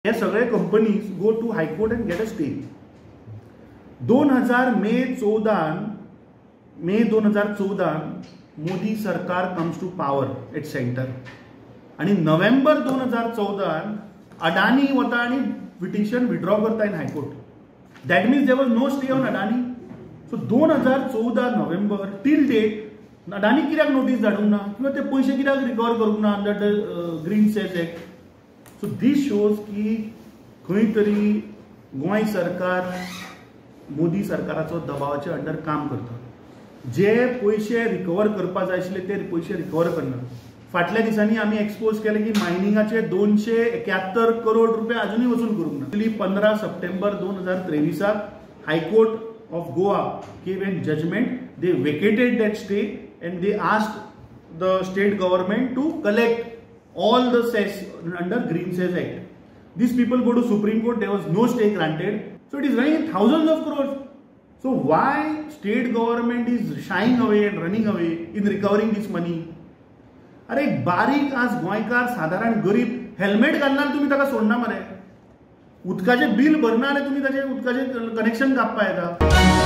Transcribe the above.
हे सगळे companies go to high court and get a stay. 2000 May 14 May 2014 Modi सरकार comes to power at centre आणि नोव्हेंबर 2014 अडानी वता आनी पिटिशन विड्रॉ करता in high court. That means there was no stay on Adani. So 2014 November till date Adani कित्याक notice धाडूंक ना किंवा ते पयशे कित्याक रिकवर करूंक ना under the green cess act. So this shows की खंय तरी गोंय सरकार मोदी सरकाराचो दबावाचे अंडर काम करता. जे पयशे रिकवर करपा जाय आशिल्ले ते पयशे रिकवर करना. फाटल्या दिसांनी आमी एक्सपोज केले की मायनिंगाचे 271 करोड रुपये अजुनूय वसूल करूंक ना. 15 सप्टेंबर 2023 high court of Goa gave an judgment. They vacated that stay and they asked the state government to collect all the cess under Green Cess Act. These people go to Supreme Court, there was no stay granted. So it is running in thousands of crores. So why state government is shying away and running away in recovering this money? अरे बारीक आज गोंयकार साधारण गरीब helmet घालना तुम्ही ताका सोडना मरे, उदकाचे बिल भरना आनी तुम्ही ताचे उदकाचे कनेक्शन कापपा येता.